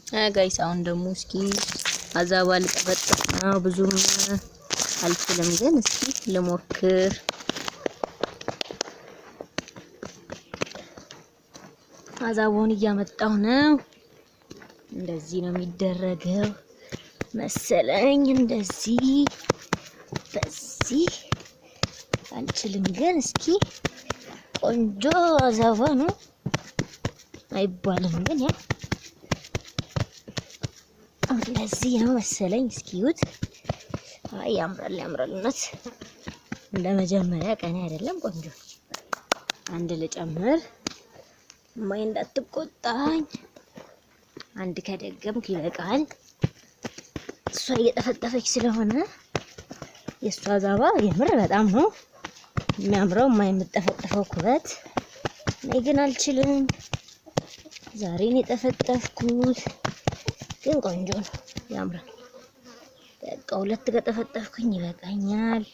Guys አሁን ደግሞ እስኪ አዛባ ልጠፈጥፍ ነው። ብዙም አልችልም፣ ግን እስኪ ልሞክር። አዛቦን እያመጣሁ ነው። እንደዚህ ነው የሚደረገው መሰለኝ። እንደዚህ በዚህ አልችልም፣ ግን እስኪ ቆንጆ አዛባ ነው አይባልም፣ ግን ያው እንደዚህ ነው መሰለኝ። እስኪ እዩት። አይ ያምራል፣ ያምራል። እውነት እንደ መጀመሪያ ቀኔ አይደለም። ቆንጆ አንድ ልጨምር፣ እማዬ እንዳትቆጣኝ። አንድ ከደገምኩ ይበቃል። እሷ እየጠፈጠፈች ስለሆነ የእሷ ዛባ የምር በጣም ነው የሚያምረው። እማዬ የምጠፈጥፈው ኩበት፣ እኔ ግን አልችልም። ዛሬን የጠፈጠፍኩት ግን ቆንጆ ነው፣ ያምራል። በቃ ሁለት ከጠፈጠፍኩኝ ይበቃኛል።